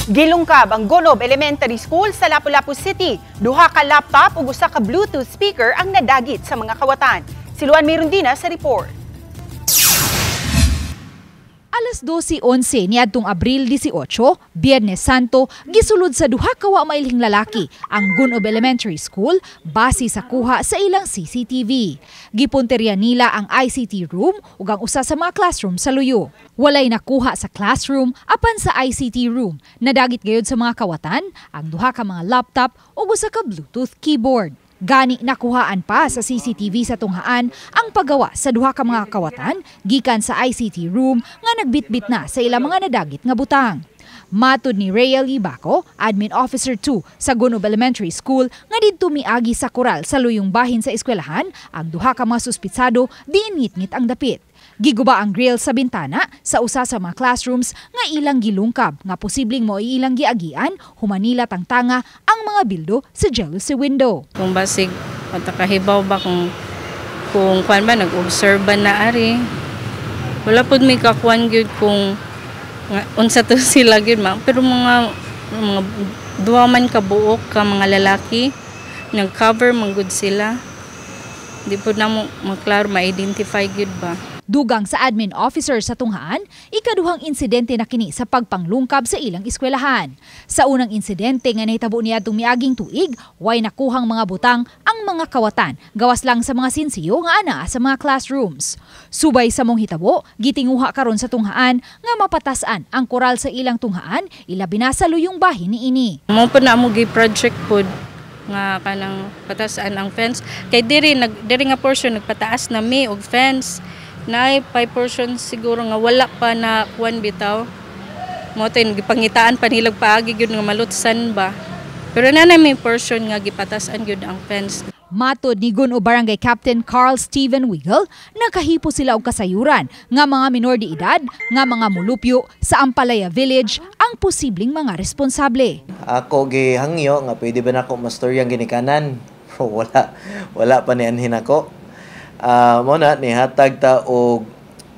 Gilungkab ang Gun-ob Elementary School sa Lapu-Lapu City. Duha ka laptop ug usa ka Bluetooth speaker ang nadagit sa mga kawatan. Si Luan Mirundina sa report. Alas 12:11 niadtong Abril 18, Biyernes Santo, gisulod sa duha ka wa mailhing lalaki ang Gun-ob Elementary School base sa kuha sa ilang CCTV. Gipunterya nila ang ICT room ug ang usa sa mga classroom sa luyo. Walay nakuha sa classroom apan sa ICT room. Nadagit gayud sa mga kawatan ang duha ka mga laptop ug usa ka Bluetooth keyboard. Gani nakuhaan pa sa CCTV sa tunghaan ang paggawa sa duha ka mga kawatan gikan sa ICT room nga nagbitbit na sa ilang mga nadagit nga butang. Matud ni Rayel Ibaco, Admin Officer 2 sa Gun-ob Elementary School, nga didto miagi sa koral sa luyong bahin sa eskwelahan, ang duha ka mga suspitsado diin ngitngit ang dapit. Giguba ang grill sa bintana sa usa sa mga classrooms nga ilang gilungkab nga posibleng mao ilang giagian human nila tangtanga ang mga bildo sa jalousie window. Kung basig matakahibaw ba kung kuan ba, nag-observe ba na ari. Wala pud may kakuan gyud kung nga, unsa to sila gyud ma. Pero mga duha man ka buok ka mga lalaki, nag-cover man gud sila. Di pud namo maklaro ma-identify gyud ba. Dugang sa admin officer sa tunghaan, ikaduhang insidente na kini sa pagpanglungkab sa ilang eskwelahan. Sa unang insidente nga nahitabo niadtong miaging tuig, way nakuhang mga butang ang mga kawatan, gawas lang sa mga sinsiyo nga anaa sa mga classrooms. Subay sa maong hitabo, gitinguha karon sa tunghaan nga mapatasan ang koral sa ilang tunghaan, ilabi na sa luyong bahin niini. Mao po na amo gi project pod nga kanang patasan ang fence kay diri nag diri nga portion nagpataas na mi og fence. Naay 5 portion siguro nga wala pa na kuan bitaw mo to, gipangitaan pa nilag paagi gyud nga malutsan ba, pero na may portion nga gipatasan gyud ang fence. Matod ni Gun-ob Barangay Captain Carl Steven Wiggle, nakahipo sila og kasayuran nga mga minor de edad nga mga mulupyo sa Ampalaya Village ang posibleng mga responsable. Ako gihangyo nga pwede ba nako mastoryang ginikanan. Pero wala wala pa ni anhin ako. Mo na nihatag ta og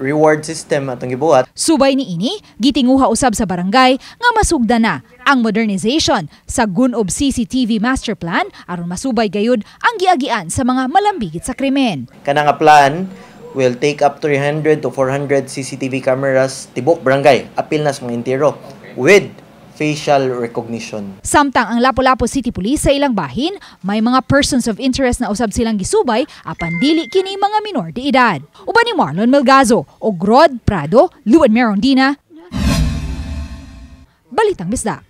reward system atong gibuhat. Subay niini, gitinguha usab sa barangay nga masugda na ang modernization sa Gun-ob CCTV Master Plan aron masubay gayud ang giagian sa mga malambigit sa krimen. Kana nga plan will take up 300 to 400 CCTV cameras tibok barangay, apil na sa mga intiro with facial recognition. Samtang ang Lapu-Lapu City Police sa ilang bahin, may mga persons of interest na usab silang gisubay apan dili kini mga minor de edad. Uban ni Marlon Melgazo o Grod Prado, Luan Merondina, Balitang Bisdak.